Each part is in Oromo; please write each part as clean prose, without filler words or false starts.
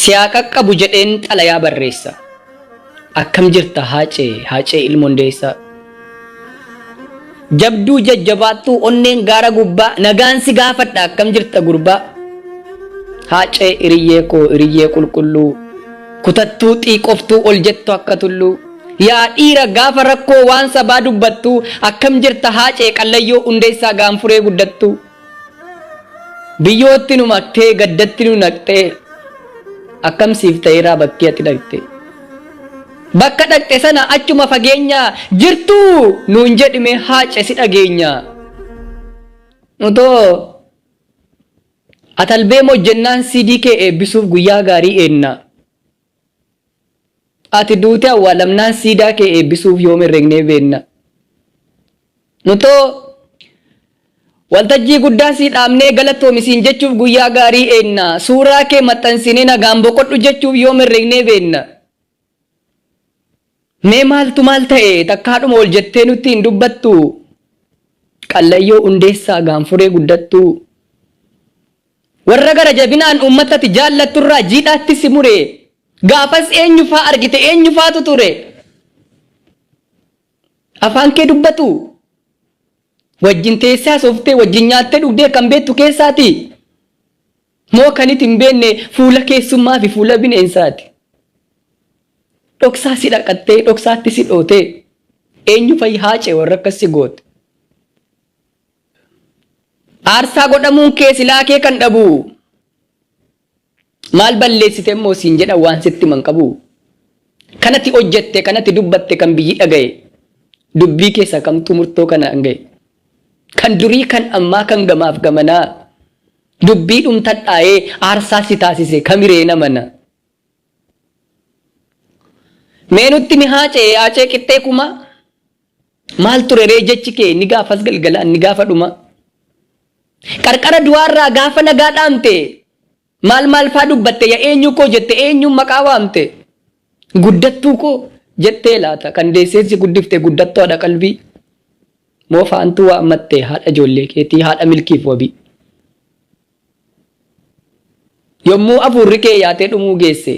Si haa qaqqabu jedheen xalayaa barreessa. Akkam jirta Haacee, Haacee ilma Hundeessaa. Jabduu jajjabaattuu onneen gaara gubbaa nagaan si gaafadha akkam jirta gurbaa. Haacee hiriyyee koo hiriyyee qulqulluu kutattuu xiiqoftuu ol jettu akka tulluu. Yaa dhiira gaafa rakkoo waan sabaa dubbattuu akkam jirta Haacee qallayyoo Hundeessaa gaanfuree guddattuu. Biyyootti nu maktee gaddatti nu naqxee akkam siif ta'eeraa bakkee ati dhaqxe. Bakka dhaqxe sana achuma fageenya jirtuu nuun jedhime Haace si dhageenya. Utoo atalbeem hojjennaan CD kee eebbisuuf guyyaa gaarii eenna. Ati duutee awwaalamnaan siidaa kee eebbisuuf yoom herregnee beenna. Nutoo waltajjii guddaa sii dhaabnee galatoomi siin jechuuf guyyaa gaarii eenna. Suuraa kee maxxansinee nagaan boqodhu jechuuf yoom herregnee beenna. Mee maaltu maal ta'e takkaadhuma ol jettee nutti hin dubbattu. Qallayyoo Hundeessaa gaanfuree guddattuu. Warra gara jabinaan uummata ati jaallatturraa jiidhaatti si mure. Gaafas eenyufaa argite eenyufaatu ture? Afaan kee dubbatu? Wajjin teessee haasooftee wajjin nyaattee dhugdee kan beektu keessaati? Moo kan iti hin beekne fuula keessummaa fi fuula bineensaati? Dhoksaa si dhaqattee dhoksaatti si dhootee eenyu fa'i haacee warra akkas si goote? Aarsaa godhamuun kee silaa kee kan dhabu. Maal balleessite immoo siin jedhan waan sitti himan qabu. Kanati hojjette kanati dubbatte kan biyyi dhagaye. Dubbii keessa kamtu murtoo kana ga'e. Kan durii kan ammaa kan gamaaf gamanaa. Dubbii dhumtadhaa'ee aarsaa si taasise kamiree namana. Mee nutti mi haacee haacee qixxee kumaa. Maal ture ree jechi kee ni gaafas galgalaa ni gaafa dhuma. Qarqara du'aarraa gaafa nagaa dhaamte maal maal faa dubbatte ya eenyu koo jette eenyuun maqaa waamte. Guddattuu koo jettee laata kan deesseen si guddifte guddattuu haadha qalbii. Moo faantuu waammatte haadha ijoollee keetii haadha milkiif wabii. Yommuu afuurri kee yaatee dhumuu geesse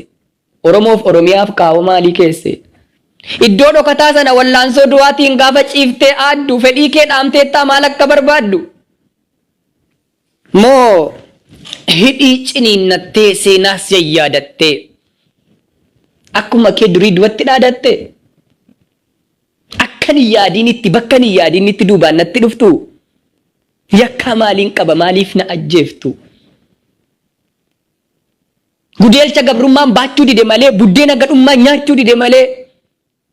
Oromoof Oromiyaaf kaawoo maalii keesse? Iddoo dhokataa sana wallaansoo du'aatiin gaafa ciiftee aaddu fedhii kee dhaamteettaa maal akka barbaaddu? Moo hidhii ciniinnattee seenaas yayyaadattee akkuma kee durii du'atti dhaadatte? Akkan hin yaadiinitti bakkan hin yaadiinitti duubaan natti dhuftu? Yakkaa maaliin qaba maaliif na ajjeeftu? Gudeelcha gabrummaan baachuu dide malee, buddeena gadhummaan nyaachuu dide malee,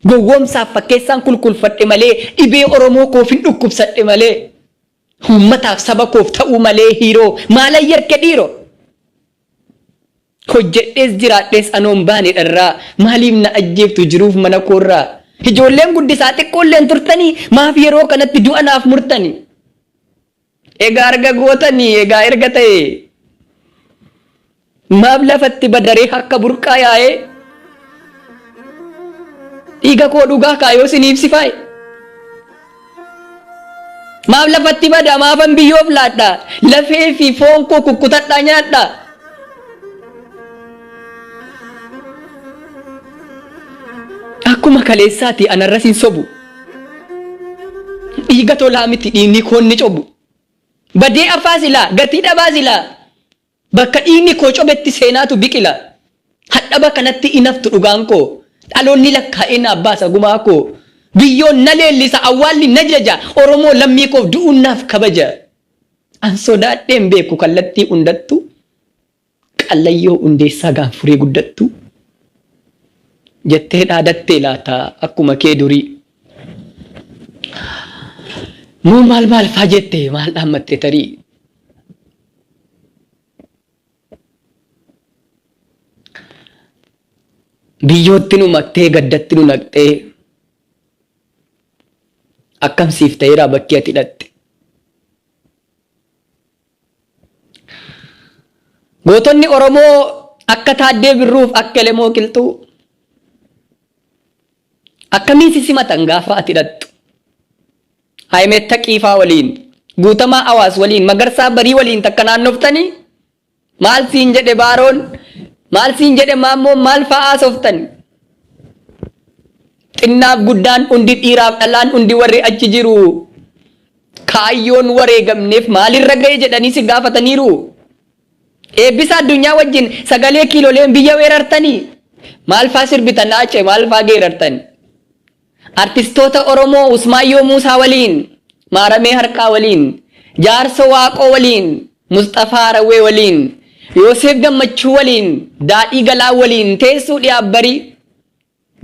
gowwoomsaaf fakkeessaan kulkulfadhe malee, dhibee Oromoo koofin dhukkubsadhe malee, uummataaf saba koof ta'uu malee hiiroo maalan yarke dhiiroo? Hojjedhees jiraadhees anoon baane dharraa, maaliif na ajjeeftu jiruuf mana koorraa? Ijoolleen guddisaa xiqqoolleen turtanii, maaf yeroo kanatti du'a naaf murtanii? Egaa arga gootanii egaa erga ta'e maaf lafatti badaree akka burqaa yaa'ee dhiiga koo dhugaa kaayoo siniif si faaye. Maaf lafatti bada maafan biyyoof laadha lafee fi foon koo kukkutadhaa nyaadha. Akkuma kaleessaati anarras hin sobu. Dhiiga tolaa miti dhiigni koo inni cobu. Badee afaa silaa gatii dhabaa silaa bakka dhiigni koo cobetti seenaatu biqila. Hadhaba kanatti inaftu dhugaan koo dhaloonni lakkaa'ee naaf baasa gumaa koo. Biyyoon na leellisa awwaalli na jaja Oromoo lammii koof du'uun naaf kabaja. An sodaadhee hin beeku kallattii hundattuu. Qallayyoo Hundeessaa Gaanfuree guddattuu? Jettee dhaadattee laata akkuma kee durii? Moo maal maal faa jette maal dhaammatte tarii? Biyyootti nu maktee gaddatti nu naqxee akkam siif ta'eeraa bakki ati dhaqxe? Gootonni Oromoo akka Taaddee Birruuf akka Elemoo Qilxuu akkamiin si simatan gaafa ati dhaqxu? Hayimeet Taqiifaa waliin, Guutamaa Awaas waliin, Magarsaa Barii waliin takka naannoftanii maal siin jedhe Baaroon? Maal siin jedhe maammoon maal fa'aa haasoftan? Xinnaaf guddaan hundi dhiiraaf dhalaan hundi warri achi jiru kaayyoon wareegamneef maalirra ga'e jedhanii si gaafataniiru. Eebbisa addunyaa wajjin sagalee kiiloleen biyya weerartanii maal faa sirbitan Haacee maal faa geerartan? Artistoota Oromoo Usmaayyoo Muusaa waliin, Maaramee Harqaa waliin, Jaarsoo Waaqoo waliin, Musxafaa Harawwee waliin, Yooseef Gammachuu waliin, Daadhii Galaan waliin teessuu dhiyaaf barii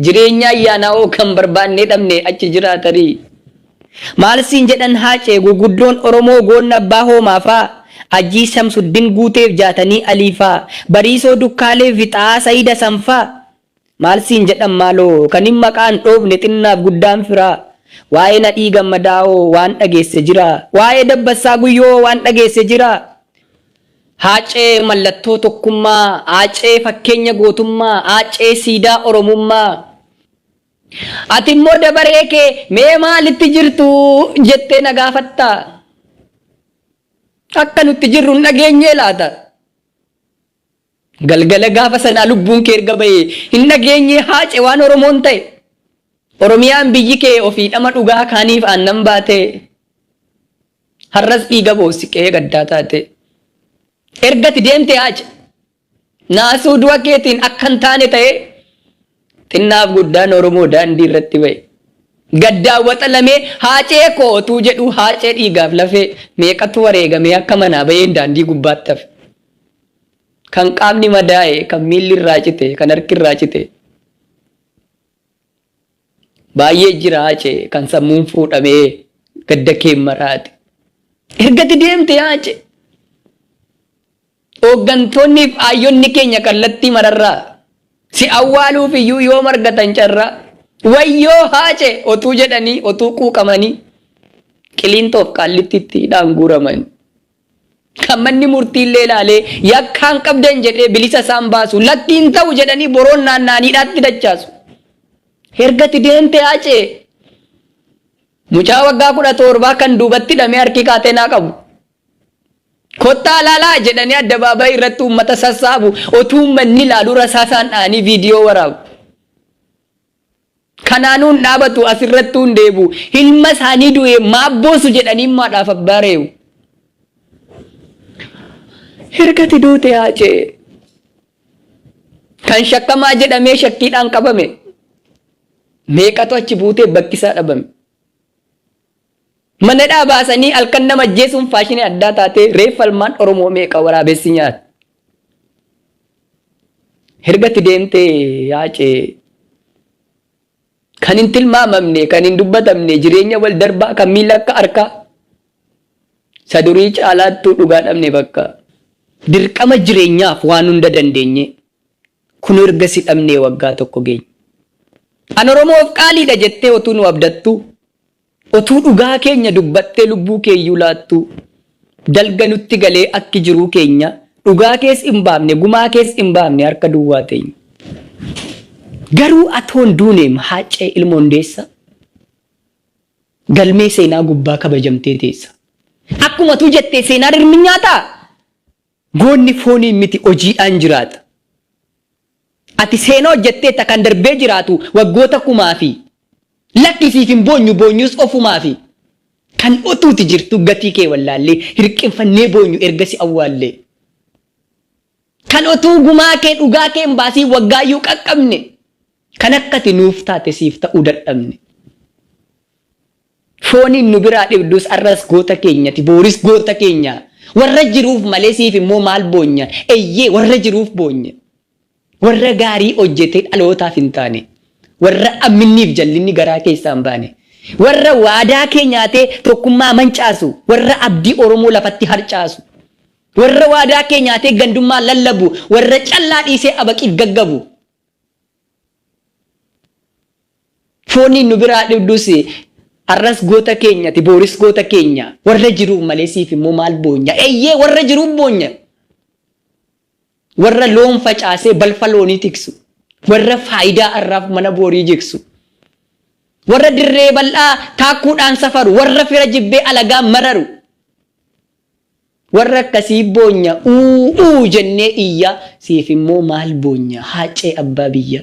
jireenya ayyaanaawoo kan barbaannee dhabne achi jiraa tarii. Maal siin jedhan Haacee gurguddoon Oromoo goonna abbaa hoomaa faa, Ajjii Shamsuddin Guuteef Jaatanii Alii faa, Bariisoo Dukkaaleef fi Xahaa Sa'iid Hasan faa, Maal siin jedhan maaloo kanin maqaa hin dhoofne xinnaaf guddaan firaa Waa'ee Nadhii Gammadaahoo waan dhageesse jiraa? Waa'ee Dabbassaa Guyyoohoo waan dhageesse jiraa? Haacee mallattoo tokkummaa Haacee fakkeenya gootummaa Haacee siidaa Oromummaa Ati immoo dabaree kee mee maalitti jirtu jettee na gaafatta? Akka nutti jirru hin dhageenyee laata? Galgala gaafa sanaa lubbuun kee erga bahee hin dhageenyee Haace waan Oromoon ta'e. Oromiyaan biyyi kee ofii dhama dhugaa kaaniif aannan baatee. Har'as dhiiga boossi qe'ee gaddaa taate. Erga ati deemte Haace. Naasuu du'a keetiin akka hin taane ta'ee xinnaaf guddaan Oromoo daandii irratti ba'e. Gaddaan waxalamee Haacee koo otuu jedhuu Haacee dhiigaaf lafee meeqatu wareegamee akka manaa baheen daandii gubbaatti hafe. Kan qaamni madaa'e, kan miilli irraa cite, kan harki irraa cite. Baay'ee jira Haacee kan sammuun fuudhamee gadda keen maraate. Ergati deemte Haacee. Hooggantoonni fi aayyonni keenya kallattii mararraa si awwaaluuf iyyuu yoom argatan carraa? Wayyoo Haacee otuu jedhanii otuu quuqamanii Qiliinxoof Qaallittiitti hidhaan guuraman. Kan manni murtiillee ilaalee yakkaan qabdan jedhee bilisa isaan baasu lakki hin ta'u jedhanii boroon naanna'anii hidhaatti dachaasu. Ergati deemte Haacee mucaa waggaa 17 kan duubatti hidhamee harki kaateenaa qabu. Kottaa ilaalaa jedhanii addabaabayii irratti uummata sassaabu otuu uummanni ilaalu rasaasaan dha'anii viidiyoo waraabu. Kanaanuu hin dhaabatu asirrattuu hin deebi'u. Ilma isaanii du'e maaf boosu jedhanii immoo haadhaaf abbaa reebu. Ergati duute Haacee. Kan shakkamaa jedhamee shakkiidhaan qabame. Meeqatu achi buutee bakki isaa dhabame. Mana hidhaa baasanii halkan nama ajjeesuun faashinii addaa taatee reeffa ilmaan Oromoo meeqa waraabessi nyaate. Ergatti deemtee Haacee kan hin tilmaamamne kan hin dubbatamne jireenya wal darbaa kan miila akka harkaa isa durii caalaattuu dhugaa dhabne bakka. Dirqama jireenyaaf waan hunda dandeenye kun erga si dhabnee waggaa tokko geenye. An Oromoof qaaliidha jettee otuu nu abdattuu Otuu dhugaa keenya dubbattee lubbuu keeyyuu laattuu Dalga nutti galee akki jiruu keenya Dhugaa kees hin baafne gumaa kees hin baafne harka duwwaa teenya Garuu atoo hin duuneem Haaccee ilma Hundeessa Galmee seenaa gubbaa kabajamtee teessa Akkuma atuu jettee seenaan rirmi nyaataa Goonni fooniin miti hojiidhaan jiraata. Ati seenaa hojjetteetta kan darbee jiraatu waggoota kumaafi. Lakki siif hin boonyu boonyus ofumaafi. Kan utuuti jirtuu gatii kee wallaallee hirqinfannee boonyu erga si awwaallee. Kan utuu gumaa kee dhugaa kee hin baasiin waggaayyuu qaqqabne. Kan akka ati nuuf taate siif ta'uu dadhabne. Fooniin nu biraa dhibdus arras goota keenyati booris goota keenya. Warra jiruuf malee siif immoo maal boonya? Eyyee warra jiruuf boonya. Warra gaarii hojjetee dhalootaaf hin taane. Warra amminniif jallinni garaa keessaa hin baane. Warra waadaa kee nyaatee tokkummaa mancaasu. Warra abdii Oromoo lafatti harcaasu. Warra waadaa kee nyaatee gandummaa lallabu. Warra callaa dhiisee abaqiif gaggabu. Fooniin nu biraa dhibdus arras goota keenyati booris goota keenya warra jiruuf malee siif immoo maal boonya eyyee warra jiruuf boonya warra loon facaasee balfa loonii tiksu warra faayidaa arraaf mana boorii jigsu warra dirree bal'aa taakkuudhaan safaru warra fira jibbee alagaa mararu. Warra akkasii boonya uu uu jennee iyyaa siif immoo maal boonya Haacee abbaa biyya.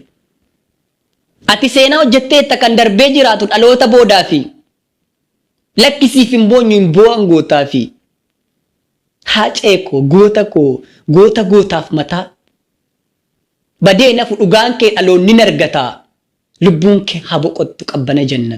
Ati seenaa hojjetteetta kan darbee jiraatu dhaloota boodaafi. Lakki siif hin boonyu hin boo'an gootaafi. Haacee koo goota koo goota gootaaf mataa. Badee hin hafu dhugaan kee dhaloonni hin argataa. Lubbuun kee haa boqottu qabbana jannata.